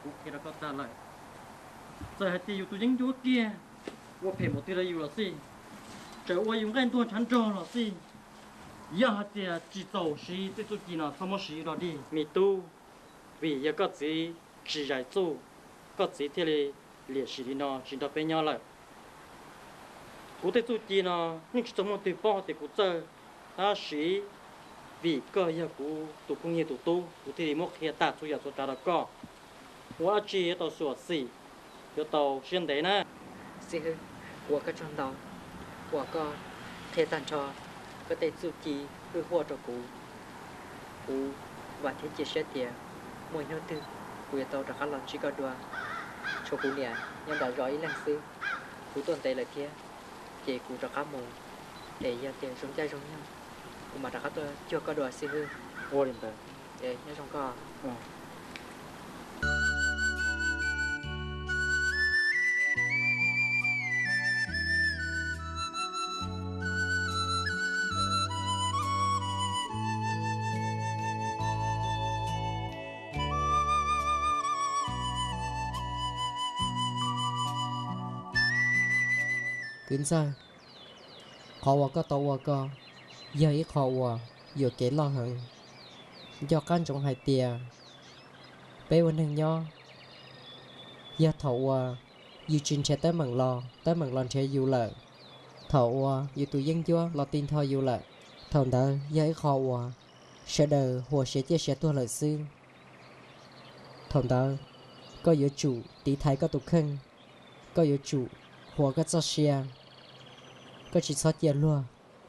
Kuv qhia rau koj tag lawm, txawm hais tias yus tus yeeb ncuab kiag ua phem npaum twg rau yus los xij, txawm ua yus nqaij ntuag ntshav nrog los xij, yog hais tias tsis txaus siv tej txuj ci no txhob muab siv rau dig. Me tub, vim yog koj txiv tsis zais txuj, koj txiv thiaj li liam sim li no tsis nrog peb nyob lawm. Kuv tej txuj ci no yeej tsis txog muaj twg paub tias kuv txawj, tab sis vim koj yog kuv tus phooj ywg tus tub, kuv thiaj li muab qhia tag txhua yam txhua tsav rau koj. Ua dab tsi yuav tau xyuam xim, yuav tau siab ntev na. Xib hwb, ua koj tsaug ntau uas koj qhia tag nrho koj tej txuj ci hwj huaj rau kuv. Kuv vam thiab cia siab tias muaj ib hnub twg kuv yuav tau rov qab los ntsib koj dua. Tshuav kuv niam nyob nram zos ib leeg xwb, kuv tuaj ntev lawm thiab, ces kuv rov qab mus, es yog tias zoo caij zoo nyoog, kuv mam rov qab tuaj cuag koj dua xib hwb. Ua li ntawd. Es nyob zoo koj. Kwv ntxawg, qhov uas koj tau ua ko yog ib qho uas yuam kev loj heev. Nco qab ntsoov hais tias peb ua neeg nyob, yog thaum uas yus tsis nrhiav teeb meem los teeb meem los nrhiav yus lawm, thaum uas yus tus yeeb ncuab los ti nrho yus lawm, thaum ntawd yog ib qho uas sawv daws huas siav ciaj siav tuag lawm xwb. Thaum ntawd koj yuav tsum tiv thaiv koj tus kheej, koj yuav tsum huas koj txoj sia, koj tsis txhob cia luag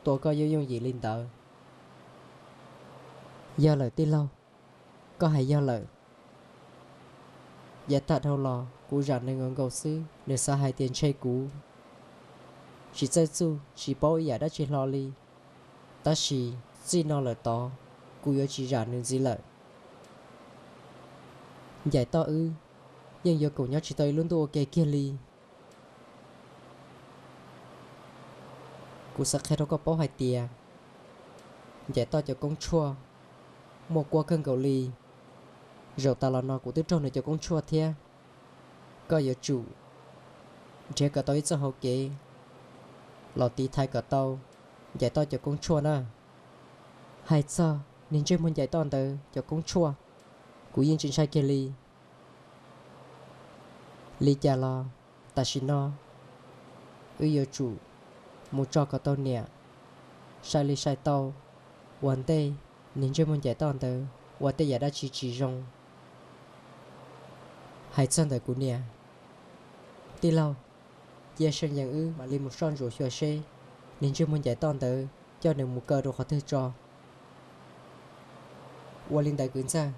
tua koj yooj yooj yim li ntawd. Yog lawm tij laug, koj hais yog lawm. Yav tag dhau los kuv zam nws nkaus nkaus xwb, nws xav hais tias ntshe kuv tsis txawj txuj tsis paub ib yam dab tsi hlo li. Tab sis txij no lawm tod, kuv yuav tsis zam nws ntxiv lawm. Ncaim Toj wb yeej yuav koom nyob tsis tau ib lub ntuj ua ke kiag li. Kuv xav qhia rau koj paub hais tias Ncaim Toj cov koob tshuaj muaj kuab kawg nkaus li. Zaum tas los no kuv twb raug nws cov koob tshuaj thiab. Koj yuav tsum nrhiav kom tau ib txoj hauv kev los tiv thaiv kom tau Ncaim Toj cov koob tshuaj na. Hais txog niag ntsej muag Ncaim Toj ntawd cov koob tshuaj, kuv yeej tsis ntshai kiag li. Li cas los tam sim no wb yuav tsum mus tso kom tau niam, sai li sai tau, ua ntej niag ntsej muag Ncaim Toj ntawd ua tej yam dab tsi tsis zoo. Hais txog ntawm kuv niam, tij laug, cia See Yees wb mam li mus soj ntsuam xyuas seb niag ntsej muag Ncaim Toj ntawd coj nws mus kaw rau qhov twg tso. Ua li ntawd kwv ntxawg,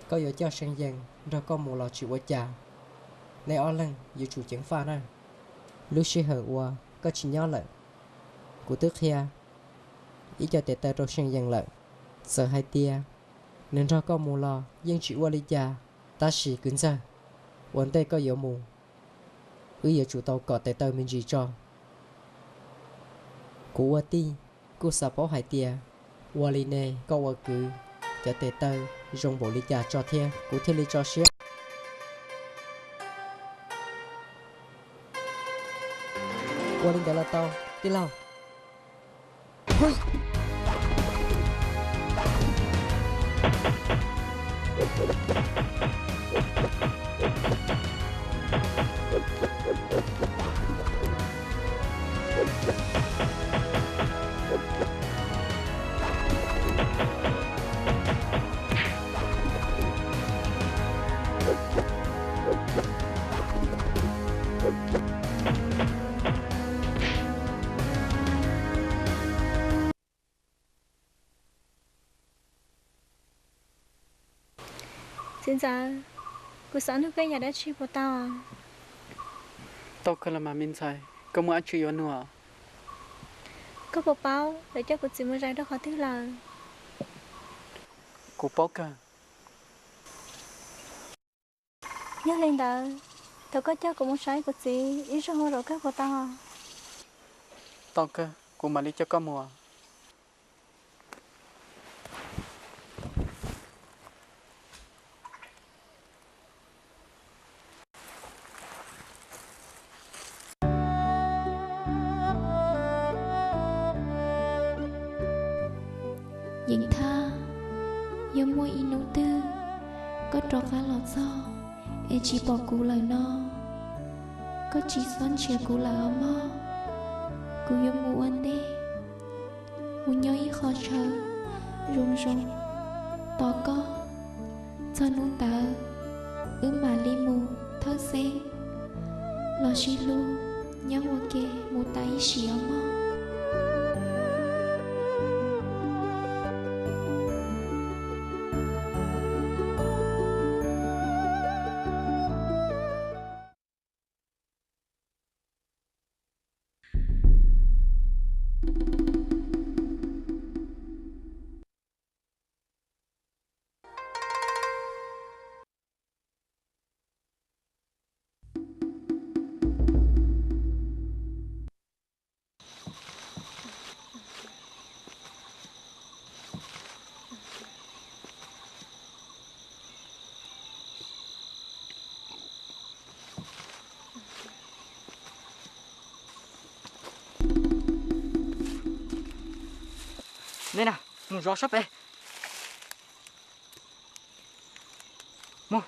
koj yuav coj See Yees nrog koj mus los tsis ua cas, nej ob leeg yuav tsum ceev faj na. Lub sij hawm uas koj tsis nyob lawm, kuv twb qhia ib co tes taw rau See Yees lawm. Txawm hais tias nws nrog koj mus los yeej tsis ua li cas, tab sis kwv ntxawg, ua ntej koj yuav mus, wb yuav tsum tau kom tes taw me ntsis tso. Kuv ua tij kuj xav paub hais tias ua li ne koj ua kwv cov tes taw zoo npaum li cas tso thiab kuv thiaj li tso siab. Ua li ntawd los tau, tij laug. Txiv ntxawm, kuv xav nug koj yam dab tsi puas tau? Tau kawg los mas me ntxhais, koj muaj dab tsi yuav nug? Koj puas paub lawv coj kuv txiv mus zais rau qhov twg lawm? Kuv paub kawg. Yog li ntawd, thaum koj coj kuv mus saib kuv txiv ib zaug ua zaum kawg puas tau? Tau kawg, kuv mam li coj koj mus. Yeev Thaj, yog muaj ib hnub twg koj rov qab los txog es tsis pom kuv lawm no, koj tsis txhob nrhiav kuv lawm os mog. Kuv yuav mus ua ntej, mus nyob ib qho chaw zoo zoo tos koj. Txog hnub ntawd, wb mam li mus thawj xeeb los sib hlub nyob ua ke mus tas ib sim os mog. Nej na, mus zov sab pem. Mus.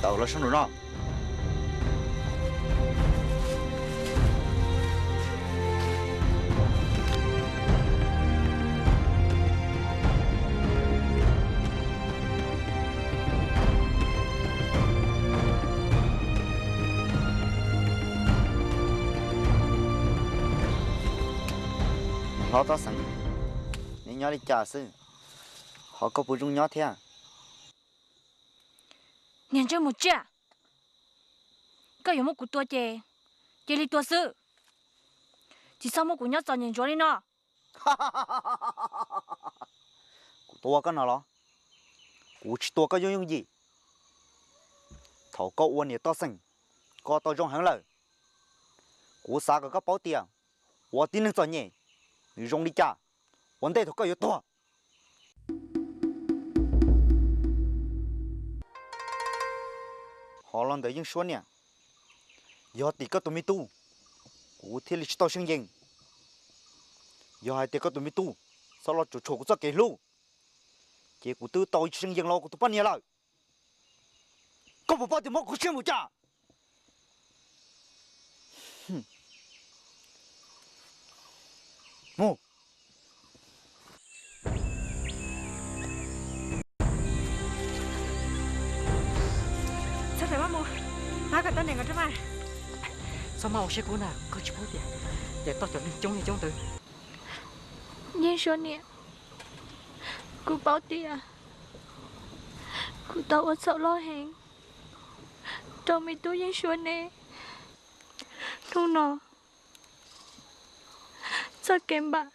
Tawm los sab nraum no. Hlob Tob Xeem, neb nyob li cas xwb, ho koj puas zoo nyob thiab? Niag ntsej muag tsiaj, koj yuav muab kuv tua ces cia li tua xwb, tsis txhob muab kuv nyob txom nyem ntsuav li no. Kuv tua koj no los? Kuv tsis tua koj yooj yooj yim. Thaum koj ua niam Tob Xeem, koj tau zoo heev lawm. Kuv xav kom koj paub tias ua tib neeg txom nyem nws zoo li cas, ua ntej thaum koj yuav tuag. Ho los ntawm Yeej Suab niam, yog tim koj tus me tub, kuv thiaj li tsis tau seev yees. Yog hais tias koj tus me tub txhob los cuam tshuam kuv txoj kev hlub, ces kuv twb tau seev yees los kuv tus poj niam lawm. Koj puas paub tias mob kuv siab npaum cas? Mus. Txhob maj ua siab kub na, koj tsis paub tias yav toj cov neeg coob li coob ntawd. Yeej Suab niam, kuv paub tias kuv tau ua txhaum loj heev rau me tub Yeej Suab neb. Hnub no txoj kev npam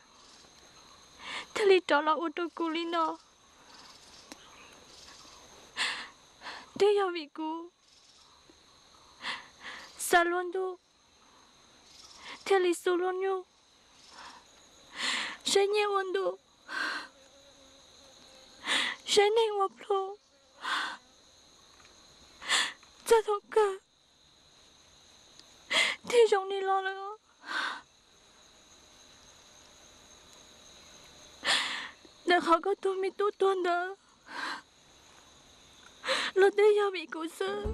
thiaj li rov los ua rau kuv li no. Twb yog vim kuv xav luag ntuj thiaj li xub luag nyuj, saib nyiaj ua ntu, saib neeg ua plhu, txog thaum kawg thiaj zoo li no lawm. Ntawm qhov koj tus me tub tuag ntawd los twb yog vim kuv xwb.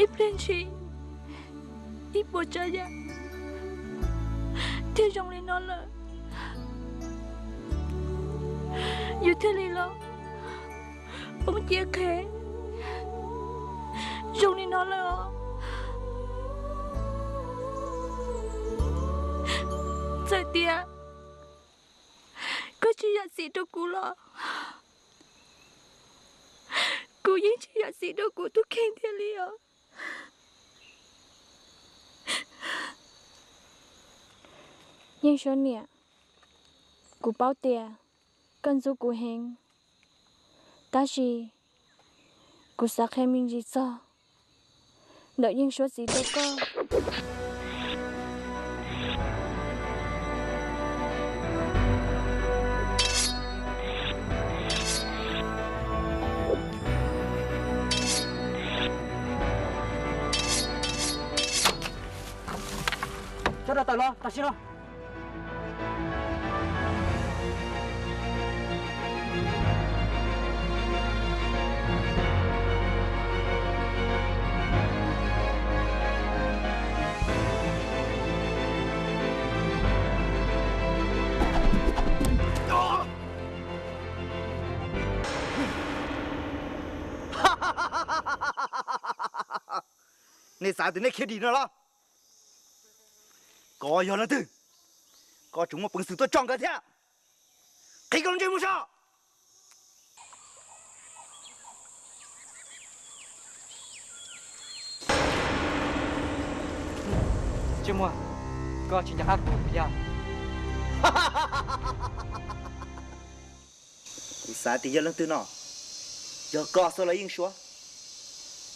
Ib pliag ntshis ib puas tsav yam thiaj zoo li no lawm. Yus thiaj li los poob ciaj qhev zoo li no lawm os. Txawm tias txim rau kuv los kuv yeej tsis yam txim rau kuv tus kheej tiag li os. Yeej Suab niam, kuv paub tias koj ntxub kuv heev, tab sis kuv xav qhia me ntsis txog ntawm Yeej Suab txiv rau koj. Cov rau tawm los tam sim no. Nej xav tias nej khiav dim no los? Koj yog leej twg? Koj tseem muaj peev xwm tuaj tso nkawd thiab? Qhib koj lub ntsej muag saib. Ntsej muag, koj tsis nco qab kuv yog? Kuv xav tias yog leej twg no, yog koj xwb los Yeej Suab.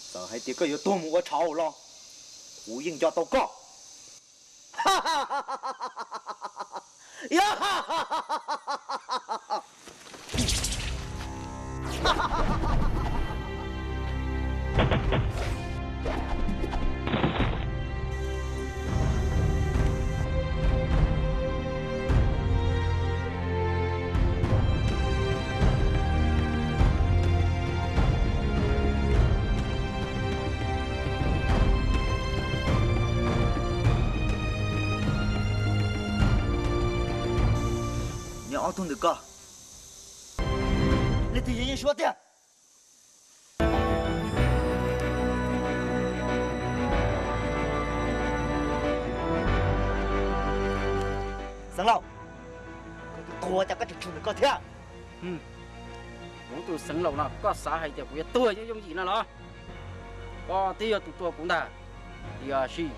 Txawm hais tias koj yuav tuag mus ua tshauv los kuv yeej nco tau koj. Nyob ob tug ntawm koj, leej twg yog Yeej Suab tiag? Xeev Laus, koj tus tuag cas koj tseem tsum ntawm koj thiab? Kuv tus Xeev Laus no koj xav hais tias kuv yuav tuag yooj yooj yim no los? Koj twb yog tus tua kuv ntag, tiam sis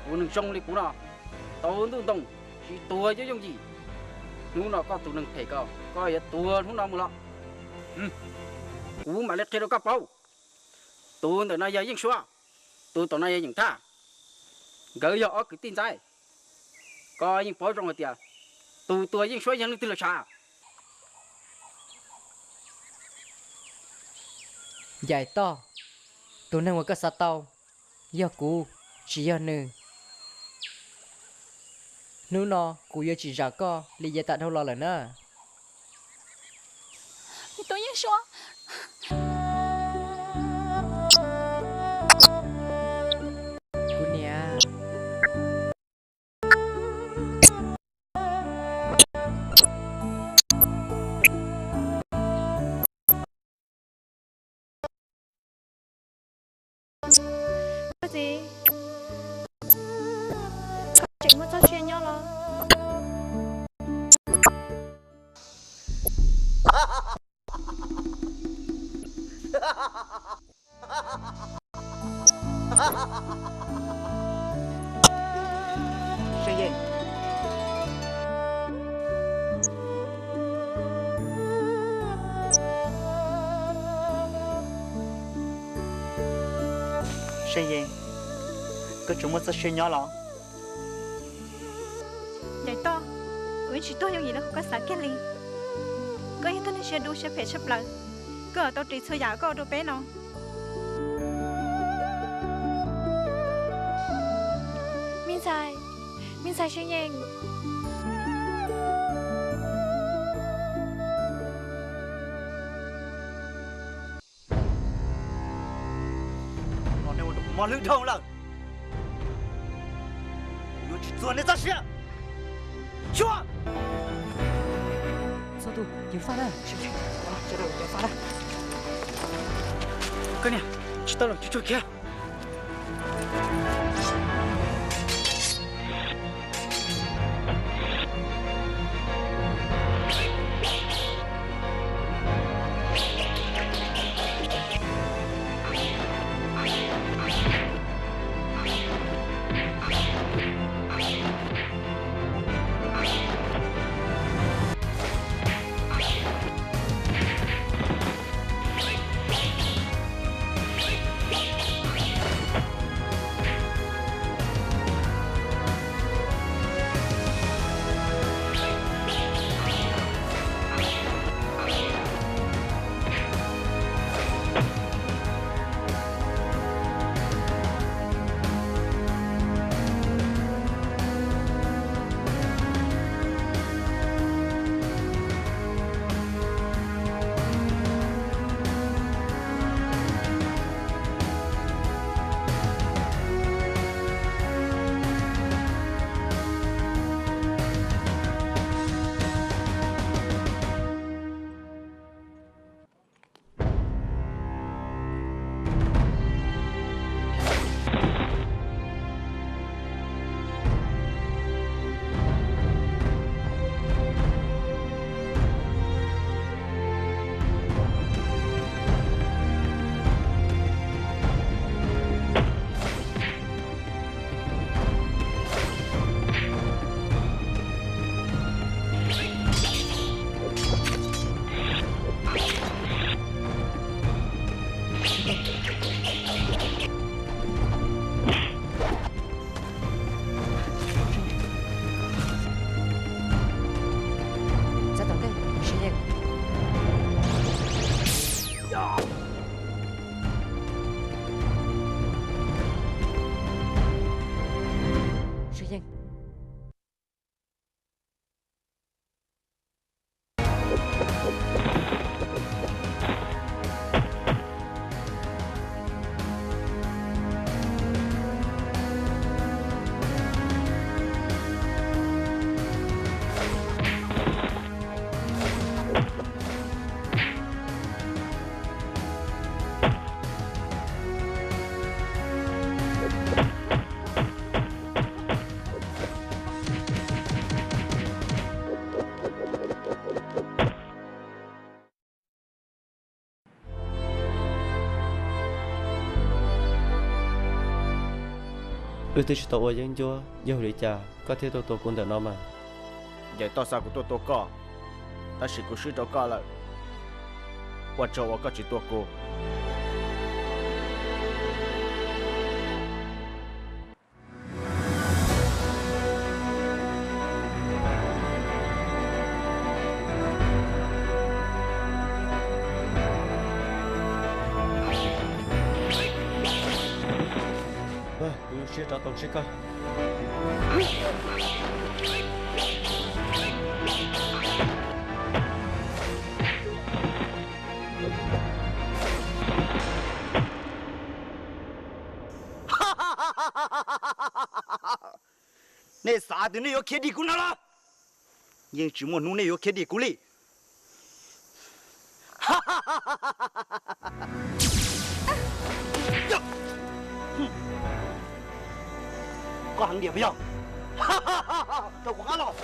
tus neeg zoo li kuv no tau ntuj ntoo tsis tuag yooj yooj yim. Hnub no koj tus neeg phem ko koj yuav tuag hnub no mus los. Kuv mam li qhia rau koj paub, tus ntawm no yog Yeej Suab, tus tom no yog Yeem Thaj. Nkawd yog ob kwv tij ntxaib. Koj yeej paub zoo hais tias tus tua Yeej Suab yog leej twg los sav? Ncaim Toj, tus neeg uas koj xav tau yog kuv, tsis yog nws. Hnub no kuv yuav tsis zam koj li yav tas dhau los lawm na. Tus Yeej Suab. Kuv niam. Koj txiv, koj tseem muaj txoj sia nyob los? Seej Yeej. Seej Yeej, koj tseem muaj txoj sia nyob los? Ncaim Toj, kuv yeej tsis tuag yooj yim li koj xav kiag li. Koj yog tus neeg siab dub siab phem tshaj plaws, koj yuav tau ris txhua yam koj ua rau peb no. Me ntxhais, me ntxhais Seej Yeej. Hnub no nej ua rau kuv mob hlwb dhau lawm. Kuv yuav tsis txuag nej txoj sia. Xyuas! Txhob tu, ceev faj na. Koj niam, tsis tau los tsuag tsuag kiag. Wb twb tsis tau ua yeeb ncuab, yog vim li cas koj thiaj tuaj tua kuv ntawm no mas? Ncaim Toj xa kuv tuaj tua koj, tab sis kuv swb rau koj lawm. Ua tsaug uas koj tsis tua kuv. Kuv zoo siab rov tau ntsib koj. Nej xav tias nej yuav khiav dim kuv no los? Yeej tsis muaj hnub nej yuav khiav dim kuv li. Koj heev tiag puas yog? Rau kuv qab los.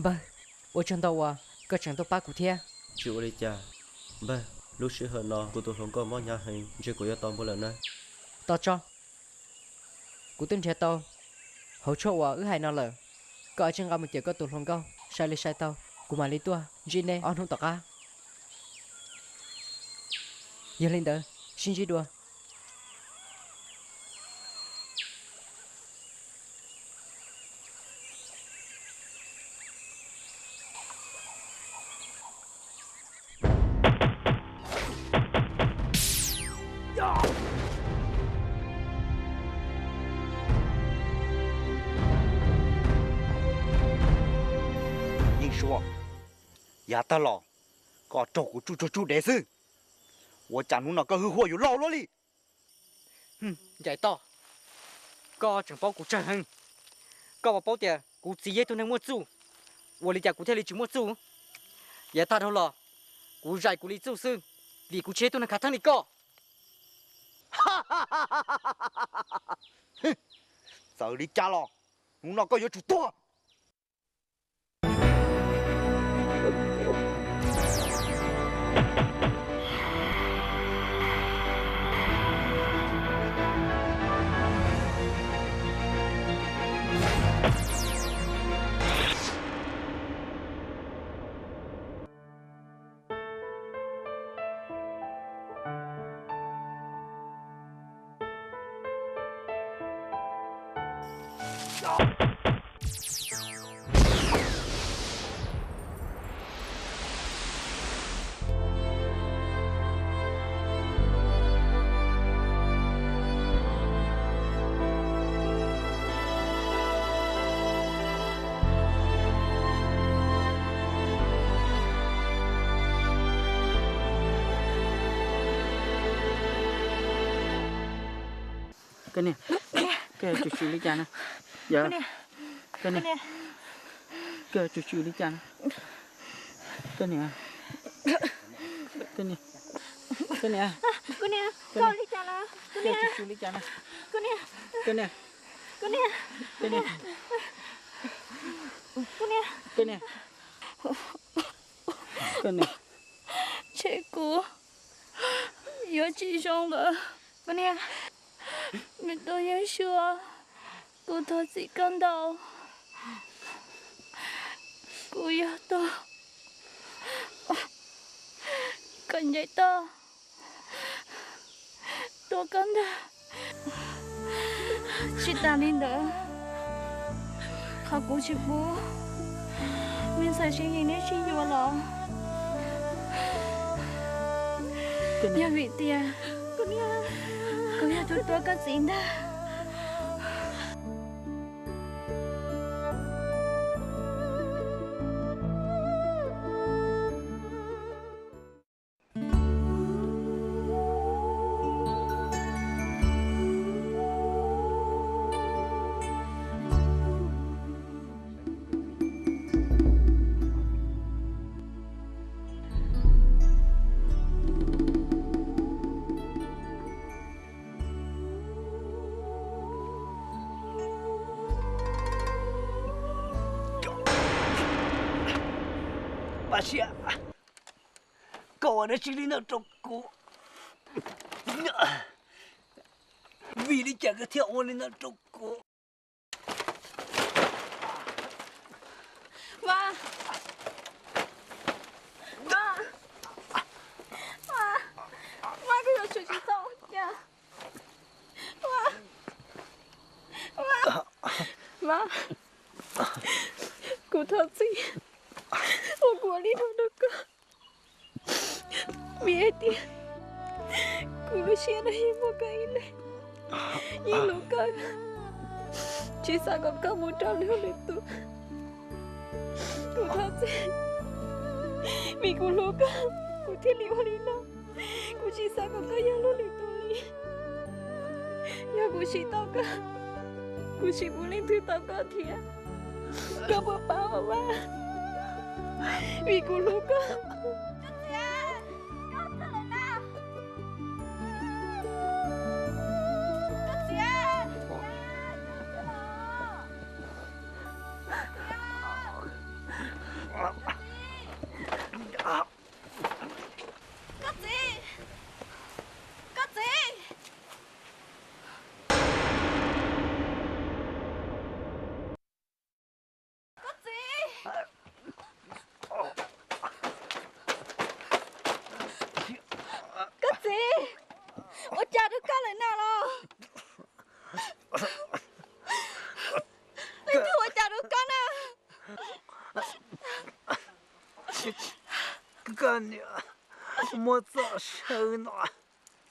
Npawg, ua tsaug ntau uas koj tseem tuaj pab kuv thiab. Tsis ua li cas npawg, lub sij hawm no kuv tus hluas nkauj mob hnyav heev, ntshe kuv yuav tau npua lawm na. Tos tso, kuv twb nrhiav tau hauv tshuaj uas wb hais no lawm. Koj cia li nqa mus cawm koj tus hluas nkauj, sai li sai tau kuv mam li tuaj ntsib neb ob hnub tom qab. Yog li ntawd, sib ntsib dua. Yeej Suav, yav tag los koj raug kuv tsuj tsuag tsuj dev xwb, ua cas hnub no koj hwj huaj yuav loj luaj li? Ncaim Toj, koj tseem paub kuv tsawg heev. Koj puas paub tias kuv txiv yog ib tug neeg muaj txuj, ua li cas kuv thiaj li tsis muaj txuj? Yav tag dhau los, kuv zais kuv li txuj xwb, vim kuv tsis yog ib tug neeg khav theeb li koj. Txawm li cas los hnub no koj yuav tsum tuag. Koj niam, koj tshwm sim li cas na? Yog, koj niam, koj tshwm sim li cas na? Koj niam, koj niam, koj niam, koj niam, koj tshwm sim li cas na? Koj niam, koj niam, koj niam, koj niam, koj niam, koj niam, koj niam. Tshem kuv, yuav tsis zoo lawm. Koj niam, me tub Yeeb Suab, kuv thov txim koj ntau. Kuv yog tus kom ncaim toj tua koj ntag. Tsis tas li ntawd, qhov kuv tsis pub me ntxhais Siv Yis neb sib yuav los yog vim tias kuv yog tus tua koj txiv ntag. Paj Siab, koj ua dab tsi li no rau kuv? Vim li cas koj thiaj ua li no rau kuv? Mas, mas, mas, mas, koj yuav tsum tsis tau ua cas. Mas, mas, kuv thov txim uas kuv ua li no rau koj. Vim hais tias kuv lub siab no yeej muaj koj ib leeg, yeej hlub koj, tsis xav kom koj mus rau lwm tus. Kuv thov txim, vim kuv hlub koj, kuv thiaj li ua li no. Kuv tsis xav kom koj yog lub lwm tus li. Yog kuv sim tau koj, kuv tsis pub leej twg tau koj thiab. Koj puas paub os Vaj? Vim kuv hlub koj. Koj txiv! Koj txiv! Koj txiv! Koj txiv! Ua cas rau koj lawm na los? Leej twg ua cas rau koj na? Koj niam muab txoj saw no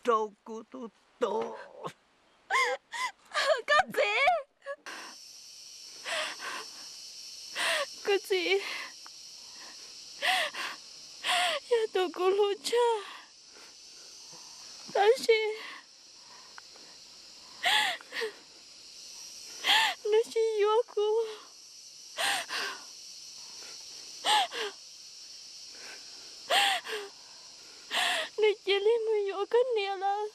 rau kuv tus tub. Koj txiv! Koj txiv yog tus kuv hlub tshaj, tab sis nws tsis yuav kuv. Nws cia li mus yuav koj niam lawm.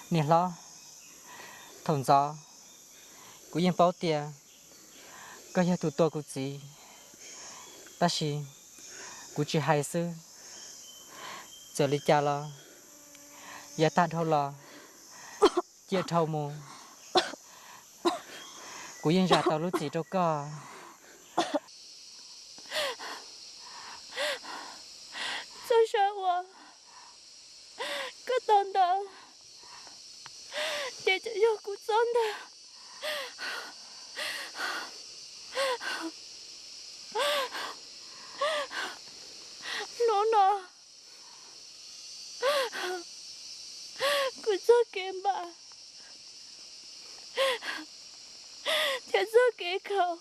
Niam hlob, thaum ntxov kuv yeej paub tias koj yog tus tua kuv txiv, tab sis kuv tsis hais xwb. Txawm li cas los yav tag dhau los cia dhau mus, kuv yeej zam tau lub txim rau koj. Txoj saw uas koj tau ntawd ces tseem yog kuv txoj ntag. Hnub no kuv txoj kev npam thiab txoj kev khaum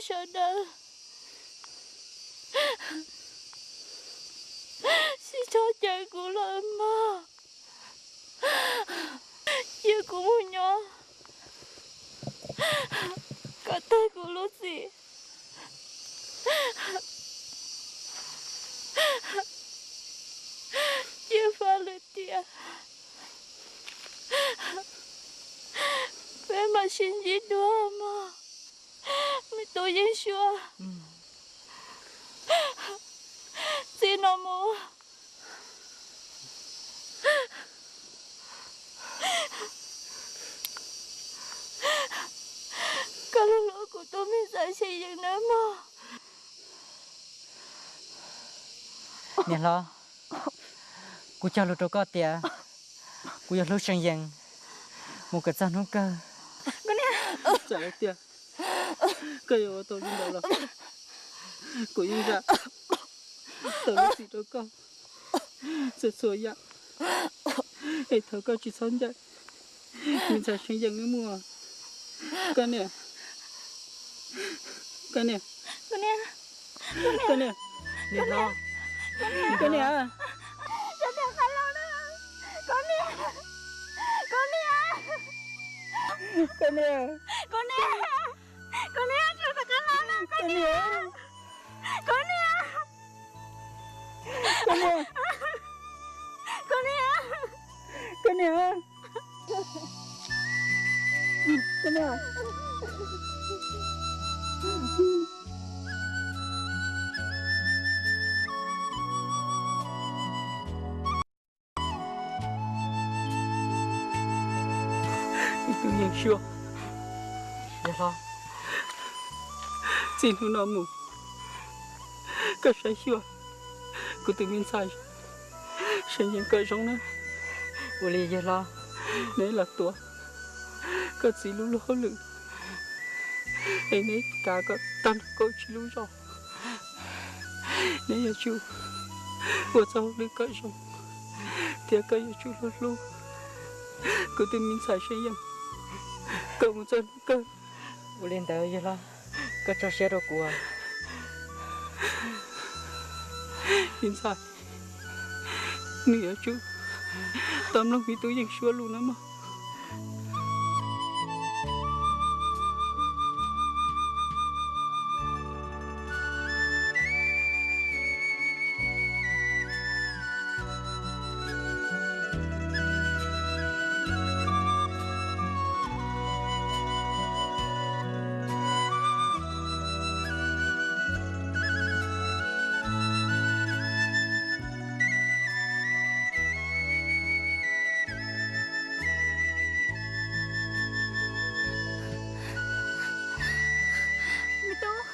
sawv daws, sib txhob cawm kuv lawm mog. Cia kuv mus nyob kom tag kuv lub txim. Cia faj lwm tiam peb mam sib ntsib dua mog, me tub Yeej Suab. Txij no mus koj los hlub kuv tus me ntxhais Seev Yees nawb mog. Niam hlob, kuv cog lus rau koj tias kuv yuav hlub Seev Yees mus kom txog hnub kawg. Txawm tias koj yuav ua tau li ntawd los kuv yeej zam tau lub txim rau koj txhua txhua yam. Es thov koj tsis txhob ncaim me ntxhais Seev Yees nawb mog. Koj niam, koj niam, koj niam, niam hlob, koj niam, koj niam, koj niam, koj niam, koj niam, koj niam, koj niam, koj niam, koj niam, koj niam, koj niam. Ib tug Yeej Suab, yog hlob, txij hnub no mus koj saib xyuas kuv tus me ntxhais Seev Yees kom zoo na. Ua li yawg hlob. Neb los tuav koj txiv lub lub hauj lwm, es neb kav kom tag nrho kaum tsib lub zos. Neb yuav tsum ua txoj hauj lwm kom zoo, thiab koj yuav tsum hlub hlub kuv tus me ntxhais Seev Yees kom mus txog hnub kawg. Ua li ntawd yawg hlob, koj tso siab rau kuv. Me ntxhais, nws yuav tsum tau mloog me tub Yeej Suab lus na mog. Me tub,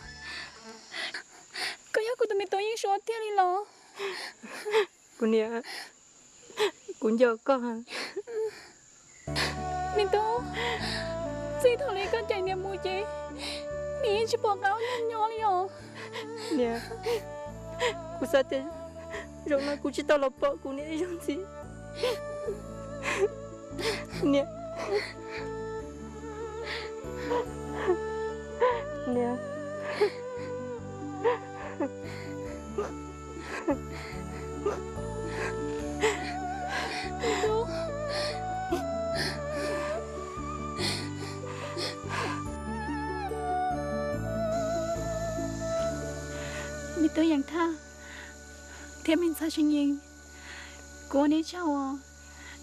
koj yog kuv tus me tub Yeej Suab tiag li los? Kuv niam, kuv nco koj. Me tub, txij thaum li koj cais niam mus ces niam yeej tsis pom qab ua neej nyob li os. Niam, kuv xav tias zaum no kuv tsis tau los pom kuv niam ib zaug ntxiv. Niam, niam. Me tub Yeej Thaj thiab me ntxhais Seev Yees, kuv ua neb tsaug uas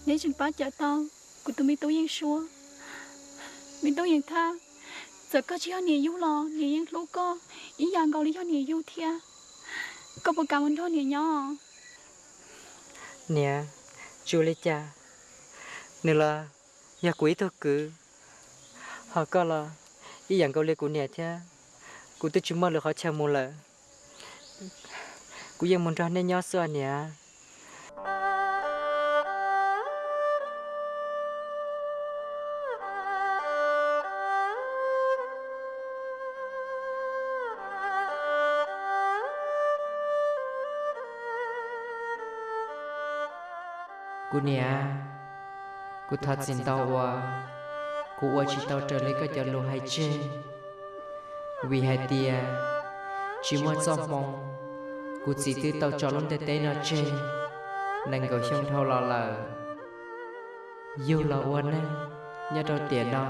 neb tseem pab cawm tau kuv tus me tub Yeej Suab. Me tub Yeej Thaj, txawm koj tsis yog niam yug los niam yeej hlub koj ib yam nkaus li yog niam yug thiab. Koj puas kam mus nrog niam nyob? Niam, tsis ua li cas, nws los yog kuv ib tug kwv, ho koj los ib yam nkaus li kuv niam thiab. Kuv twb tsis muaj lwm qhov chaw mus lawm, kuv yeej mus nrog nej nyob xwb os niam. Kuv niam, kuv thov txim ntau uas kuv ua tsis tau raws li koj cov lus hais tseg. Vim hais tias tsis muaj txoj hmoo, kuv txiv twb tau tso lub ntiaj teb no tseg nees nkaum xyoo dhau los lawm. Yug los ua neeg nyob rau tiam no,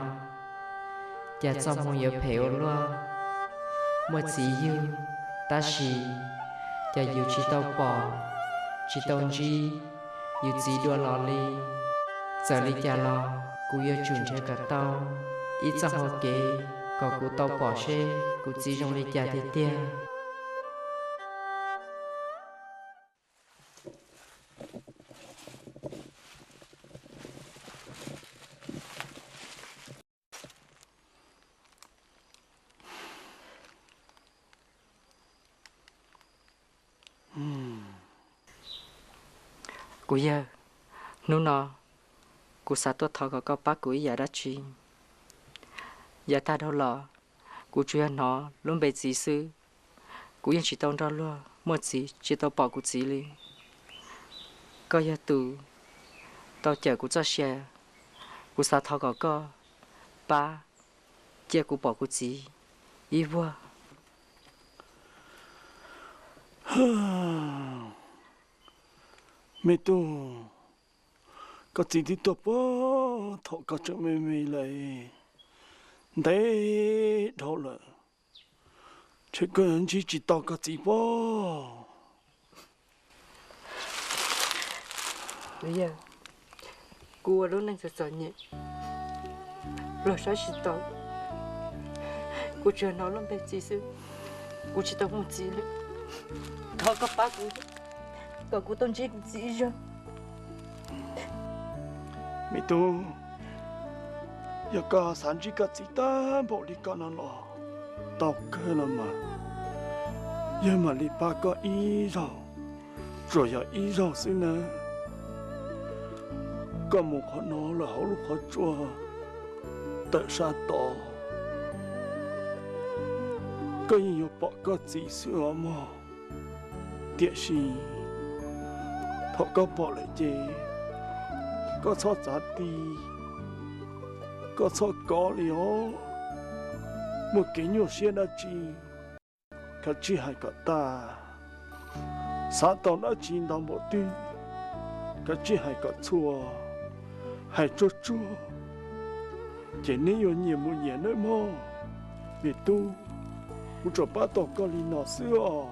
cas txoj hmoo yuav phem ua luaj. Muaj txiv yug, tab sis cas yus tsis tau pom, tsis tau ntsib yus txiv dua los li. Txawm li cas los kuv yuav tsum nrhiav kom tau ib txoj hau kev kom kuv tau pom seb kuv txiv zoo li cas tiag tiag. Kuv yawg, hnub no kuv xav tuaj thov kom koj pab kuv ib yam dab tsi. Yav tag dhau los, kuv tsuas yog hnov lub npe txiv xwb, kuv yeej tsis tau nrog luag muaj txiv, tsis tau pom kuv txiv li. Koj yog tus tau cawm kuv txoj sia, kuv xav thov kom koj pab cia kuv pom kuv txiv ib vuag. Me tub, koj txiv twb tuag puag thaum koj tseem me me lawm, ntev dhau lawm, ntshe koj yuav ntsib tsis tau koj txiv pob. Kuv ua lub neej txom txom nyem, luag saib tsis taus, kuv tsuas hnov luag npe txiv xwb, kuv tsis tau muaj txiv li. Thov koj pab kuv, kom kuv tau ntsib kuv txiv ib zaug. Me tub, yog koj xav ntsib koj txiv tag npaum li koj no los tau kawg los mas, yog mam li pab koj ib zaug, tsuas yog ib zaug xwb nawb. Koj mus qhov no lawm hauv lub qhov tsua tawm sab tod, koj yeej yuav pom koj txiv xwb os mog. Tiam sis thaum koj pom lawm ces koj txhob txav ti, koj txhob kov li os. Muaj kev nyuaj siab dab tsi, kav tsij hais kom tag. Xav tau dab tsi ntau npaum twg, kav tsij hais kom txhua, hais tsuag tsuag, ces neb yuav nyias mus nyias nawb mog. Me tub, kuv tsuas pab tau koj li no xwb os.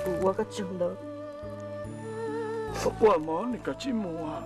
Kuv ua koj tsaug ntau. Txhob quaj mog, nws kav tsij mus.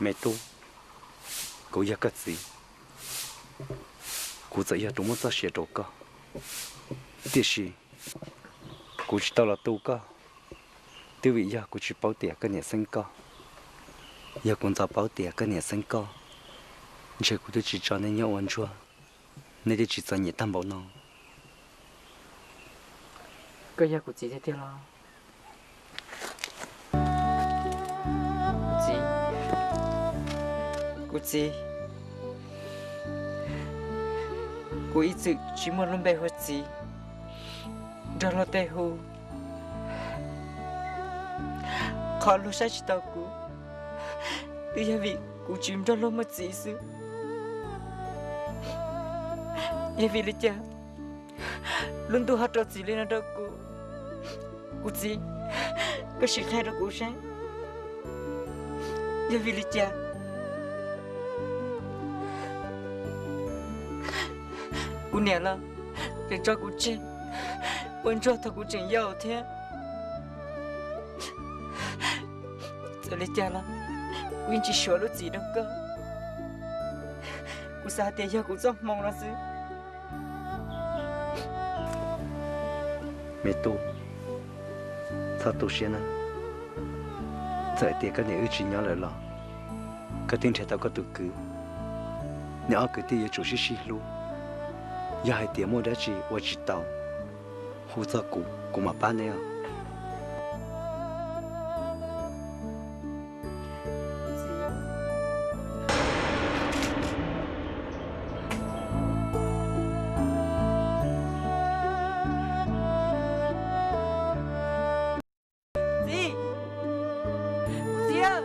Me tub, kuv yog koj txiv, kuv txawm yog tus muab txoj sia rau koj, tiam sis kuv tsis tau los tu koj, twb vim yog kuv tsis paub tias koj niam xeeb koj. Yog kuv ntxov paub tias koj niam xeeb koj, ntshe kuv twb tsis tso nej nyob ua ntsuag, nej twb tsis txom nyem tag npaum no. Koj yog kuv txiv tiag tiag los? Kuv txiv, kuv txiv, kuv ib txwm tsis muaj lub npe hu ua txiv, nrog luag tej hu. Qhov luag saib tsis taus kuv, twb yog vim kuv tsis nrog luag muaj txiv xwb. Yog vim li cas Lub ntuj ho rau txim li no rau kuv. Kuv txiv, koj sim qhia rau kuv saib, yog vim li cas kuv niam los tseem tso kuv tseg ua ntsuag thaum kuv tseem yau thiab? Txawm li cas los kuv yeej tsis suav lub txim rau koj. Kuv xav hais tias yog kuv txoj hmoo no xwb. Me tub, txhob tu siab na. Txawm tias koj niam wb tsis nyob lawm los koj twb nrhiav tau koj tus kwv, neb ob kwv tij yuav tsum sib sib hlub. Yog hais tias muaj dab tsi ua tsis tau, hu txog kuv, kuv mam pab neb os. Txiv, txiv aw.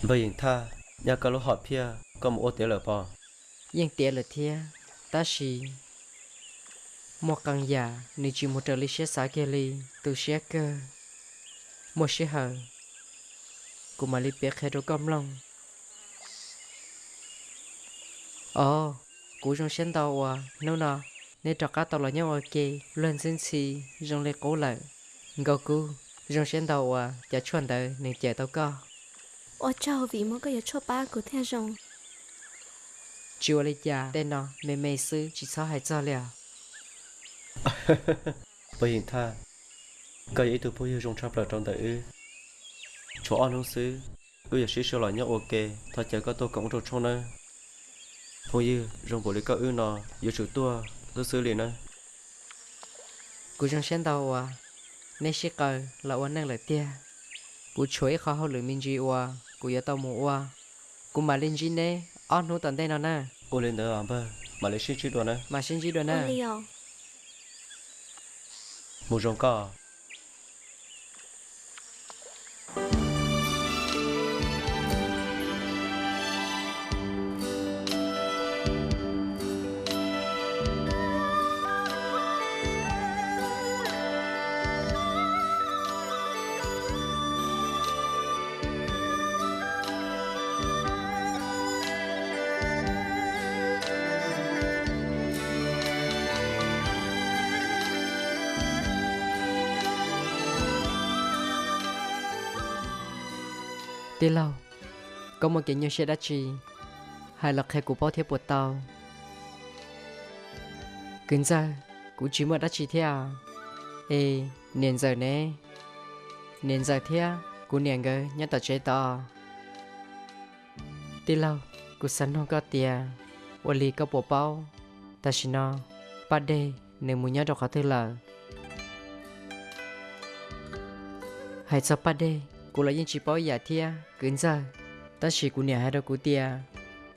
Npawg Yeem Thaj, nyob koj lub hom phiaj koj mus ua tiav lawm pob? Yeej tiav lawm thiab, tab sis muaj qee yam nws tsis mus raws li siab xav kiag li, tu siab kawg. Muaj sij hawm kuv mam li piav qhia rau koj mloog. Os, kuv zoo siab ntau uas hnub no neb rov qab tau los nyob ua ke, luag ntxhi ntxhi zoo li qub lawm. Nkauj Kub, zoo siab ntau uas cov tshuaj ntawd nws cawm tau koj. Ua tsaug vim muaj koj yuav tshuaj pab kuv thiaj zoo. Tsis ua li cas, tej no me me xwb tsis txhob hais txog li os. Npawg Yeem Thaj, koj yog ib tug phooj ywg zoo tshaj plaws rau ntawm wb. Tshuav ob hnub xwb, wb yuav sib sawv los nyob ua ke, thov caw koj tuaj koom ub rau tshoob nawb. Phooj ywg zoo npaum li koj wb no yuav tsum tuaj xwb xwb li nawb. Kuv zoo siab ntau uas neb sib qaws los ua neej lawm tiag. Kuv tshuav ib qho hauj lwm me ntsis uas kuv yuav tau mus ua. Kuv mam li ntsib neb ob hnub tom ntej no na. Ua li ntawd npawg, mam li sib ntsib dua na. Mam sib ntsib dua na. Mus zoo koj. Tij laug, koj muaj kev nyuaj siab dab tsi? Hais los qhia kuv paub thiab puas tau? Kwv ntxawg, kuv tsis muaj dab tsi thiab. Es niam ntxawm ne? Niam ntxawm thiab kuv niam nkawd nyob tom tsev tod. Tij laug, kuv xav nug koj tias, ua li koj puas paub tam sim no Paj Dej nws mus nyob rau qhov twg lawm? Hais txog Paj Dej, kuv los yeej tsis paub ib yam thiab kwv ntxawg, tab sis kuv niam hais rau kuv tias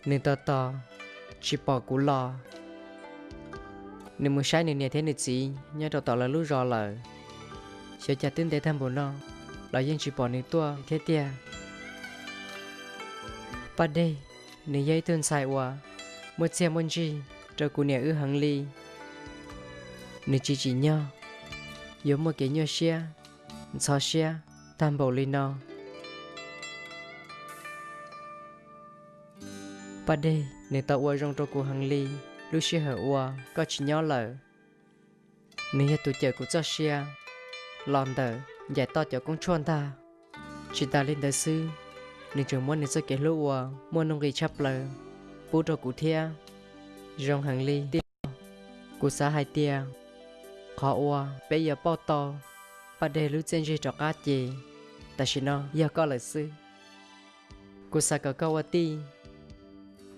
nws tos tos tsis pom kuv los. Nws mus saib nws niam thiab nws txiv nyob rau tom lawv lub zos lawm. Xyov cas twb ntev tag npaum no los yeej tsis pom nws tuaj thiab tiag. Paj Dej, nws yog ib tug ntxhais uas muaj txiaj muaj ntsig rau kuv niam wb heev li. Nws tsis tsim nyog yuav muaj kev nyuaj siab, ntxhov siab tag npaum li no. Paj Dej, nws tau ua zoo rau kuv heev li lub sij hawm uas koj tsis nyob lawm. Nws yog tus cawm kuv txoj sia los ntawm ncaim toj cov koob tshuaj ntag. Tsis tas li ntawd xwb, nws tseem muab nws txoj kev hlub uas muaj nuj nqis tshaj plaws pub rau kuv thiab. Zoo heev li tij laug. Kuv xav hais tias qhov uas peb yuav pauj tau Paj Dej lub txiaj ntsig rov qab ces tam sim no yog koj lawm xwb. Kuv xav kom koj ua tij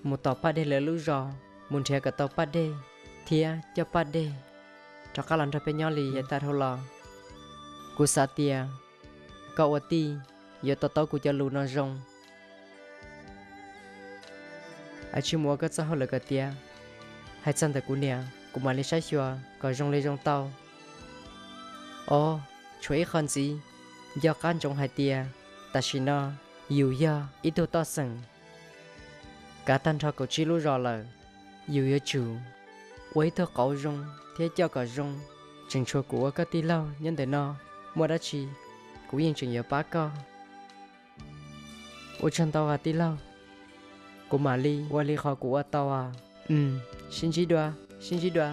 mus tom Paj Dej lawv lub zos, mus nrhiav kom tau Paj Dej thiab coj Paj Dej rov qab los nrog peb nyob li yav tag dhau los. Kuv xav tias koj ua tij yuav to taub kuv cov lus no zoo. Ais tsis mus ua koj txoj hauj lwm kom tiav. Hais txog ntawm kuv niam, kuv mam li saib xyuas kom zoo li zoo tau. Os, tshuav ib qho ntxiv, nco qab ntsoov hais tias tam sim no yus yog ib tug toj xeem. Kav tag nrho kaum tsib lub zos lawm, yus yuav tsum ua ib tug qauv zoo thiab coj kom zoo. Tseem tshuav kuv ua koj tij laug nyob ntawm no, muaj dab tsi kuv yeej tseem yuav pab koj. Ua tsaug ntau as tij laug, kuv mam li ua li qhov kuv ua tau as. Sib ntsib dua, sib ntsib dua.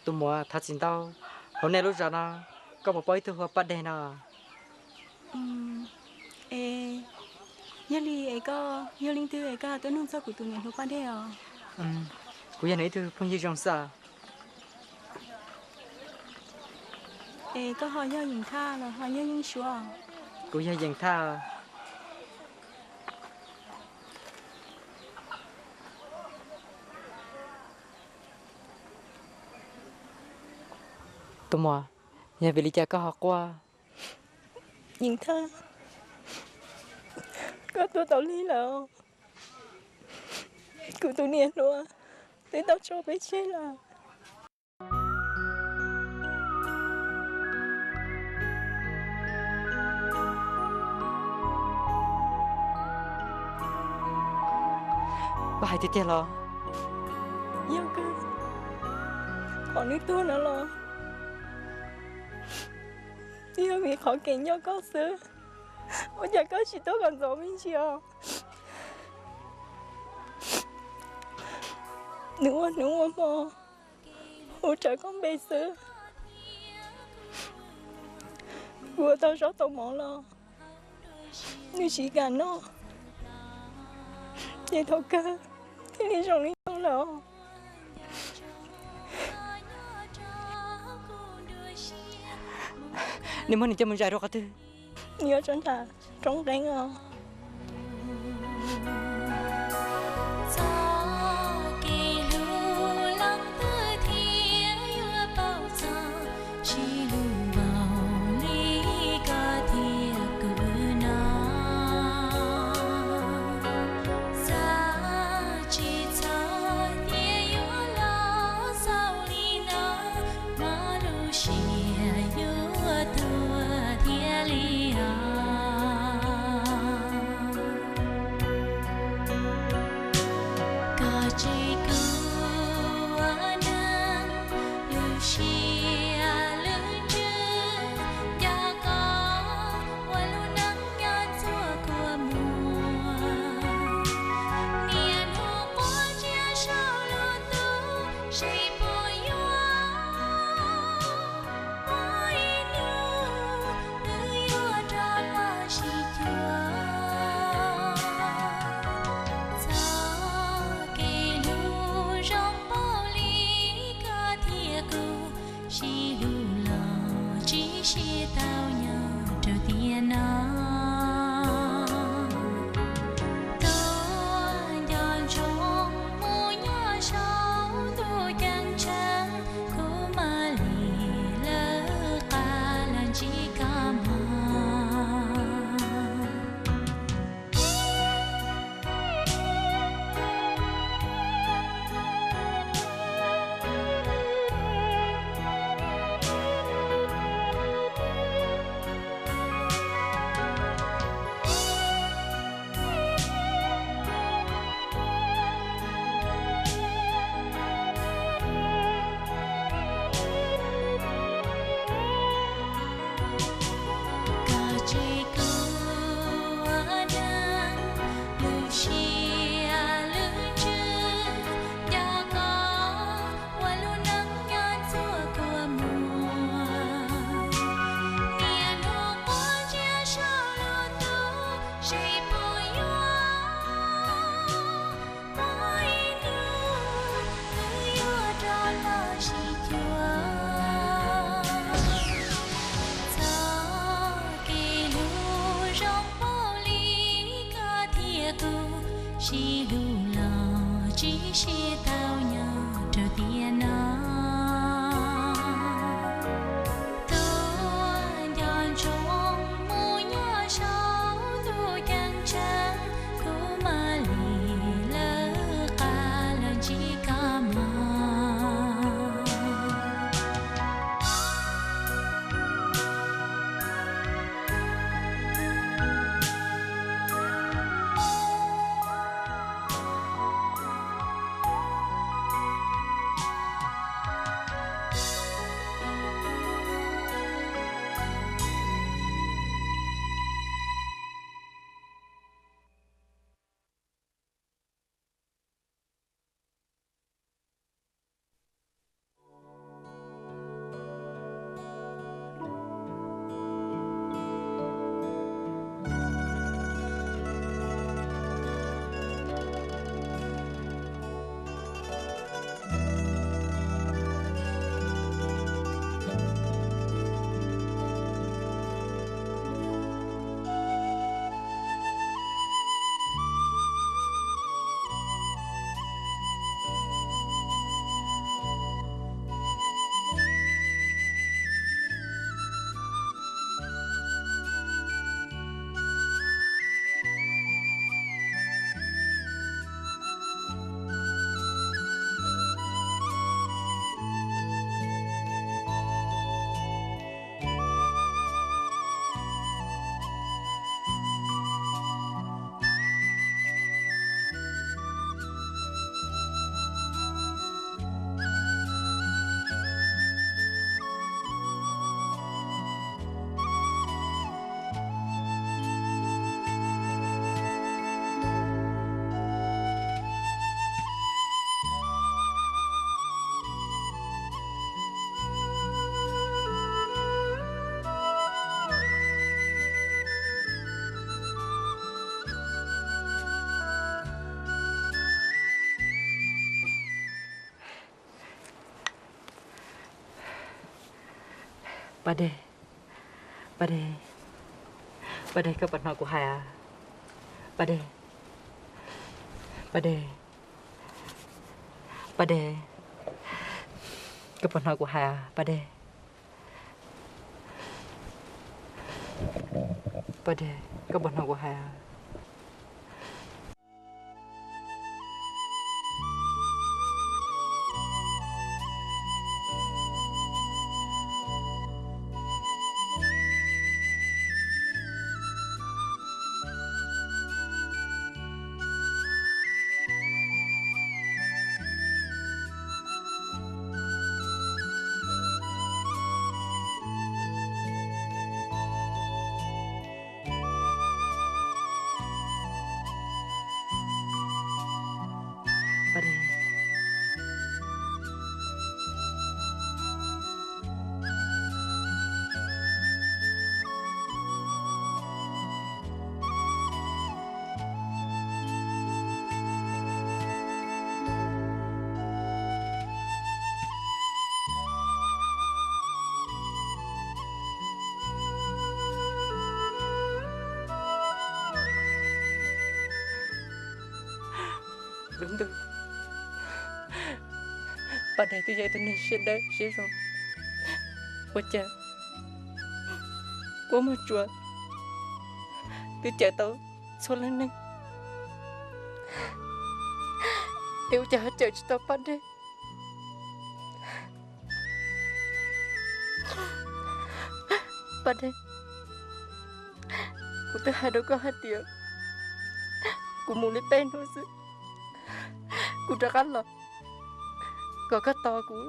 Tus muam, thov txim ntau, hauv nej lub zos no koj puas paub ib tug hu ua Paj Dej no? Es yog li es koj yog leej twg es koj tuaj nug txog kuv tus niam hluas Paj Dej os? Kuv yog nws ib tug phooj ywg zoo xwb. Es koj ho yog Yees Thaj los ho yog Yeeb Suav? Kuv yog Yees Thaj. Tus muam, yog vim li cas koj ho quaj? Yees Thaj, koj tuag tau lig lawm. Kuv tus niam hluas twb tau tso peb tseg lawm. Koj hais tiag tiag los? Yog kawg, qhov nws tuag no los yog vim qhov kev nco koj xwb. Ua cas koj tsis tuaj kom ntxov me ntsis os? Nws ua hnub ua hmo hu raws koj npe xwb. Kuv ua tau zaub tau mov los nws tsis kam noj, ces thaum kawg thiaj li zoo li no lawm. Nej muab nws coj mus zais rau qhov twg? Nws yuav tsov nram roob nqeeb os. Txoj kev hlub leej twg thiaj yuav paub txog, tsis hlub npaum li koj thiab kuv no. Xav tsis txog tias yuav los xaus li no, mas lub siab yuav tuag thiaj li os. Sib hlub los tsis sib tau nyob rau tiam no. Tuaj nco ntsoov mus nyob saum ntuj ceeb tsheej, kuv mam li lawv qab los ntsib koj mog. Paj Dej, Paj Dej, Paj Dej, koj puas hnov kuv hais? Paj Dej, Paj Dej, Paj Dej, koj puas hnov kuv hais, Paj Dej? Paj Dej, koj puas hnov kuv hais? Lub ntuj, Paj Dej twb yog ib tug neeg siab dawb siab zoo, ua cas kua muag tsuas twb cawm tau txhua leej neeg, es ua cas ho cawm tsis tau Paj Dej? Paj Dej, kuv twb hais rau koj hais tias kuv mus li peb hnub xwb, kuv rov qab los kom koj tos kuv.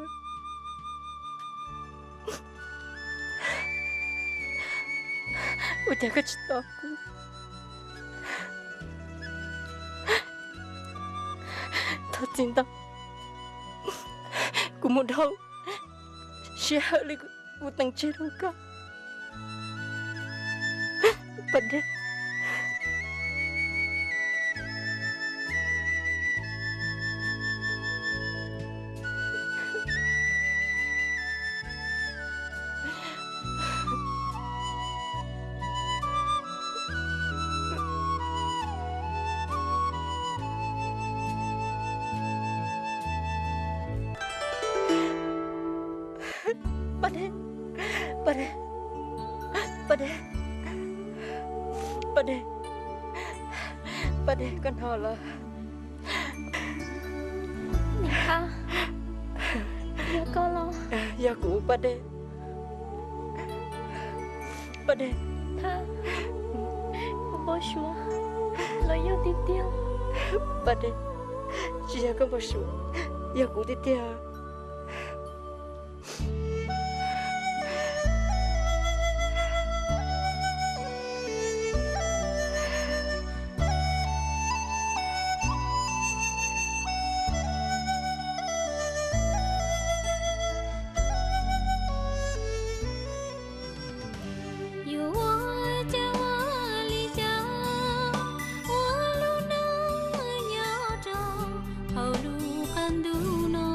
Ua cas koj tsis tos kuv? Thov txim ntau, kuv mus dhau sij hawm li kuv teem tseg rau koj, Paj Dej. Paj Dej, Paj Dej, koj hnov lawm? Niam Thaj, yog koj los? Yog kuv, Paj Dej. Paj Dej. Thaj, koj npau suav los yog tiag tiag? Paj Dej, tsis yog koj npau suav, yog kuv tiag tiag. Yuav ua cas ua li cas, ua lub neej nyob rau hauv lub qab ntuj no.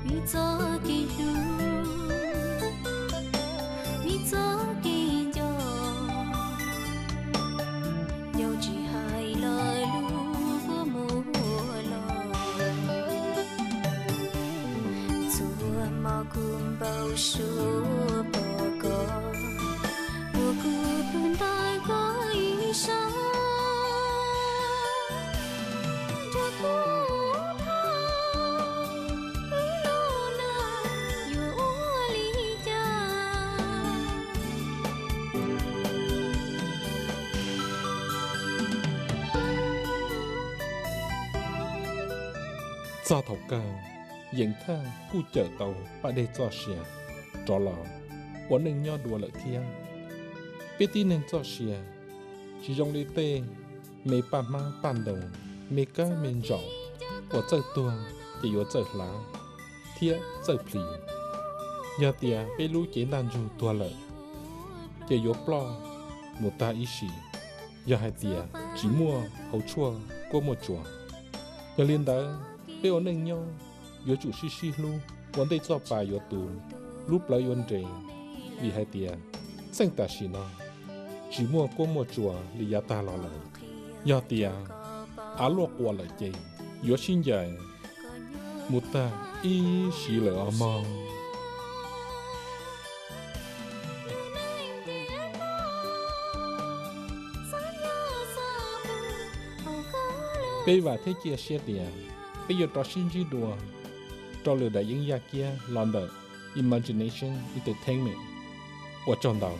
Vim txoj kev hlub, vim txoj kev nco, yog tsis hais los lub kua muag los, txhua hmo kuv npau suav pom koj, ua kuv pw ntawm koj ib sab. Nrog kuv tham, wb los lawm yuav ua li cas? Txog thaum kawg, Yeev Thaj kuj cawm tau Paj Dej txoj sia rov los ua neej nyob dua lawm thiab. Peb tib neeg txoj sia tsis zoo li tej me paj hmab paj ntoos, me kab me ntsaum uas txawj tuag ces yuav txawj hlav thiab txawj plhis. Yog tias peb lub cev ntaj ntsug tuag lawm, ces yuav ploj mus tag ib sim, yog hais tias tsis muaj hauv tshuaj kuab muaj tsuas. Yog li ntawd, peb ua neej nyob yuav tsum sib sib hlub, ua ntej txoj pa yuav tu, lub plawv yuav nres, vim hais tias txheej tam sim no tsis muaj kuab muaj tsuas li yav tag los lawm. Yog tias av luaj quas lawm ces yuav sib ncaim mus tag ib sim lawm os mog. Peb vam thiab cia siab tias peb yuav rov sib ntsib dua rau lwm daim yeeb yaj kiab los ntawm Imagination Entertainment. Ua tsaug ntau.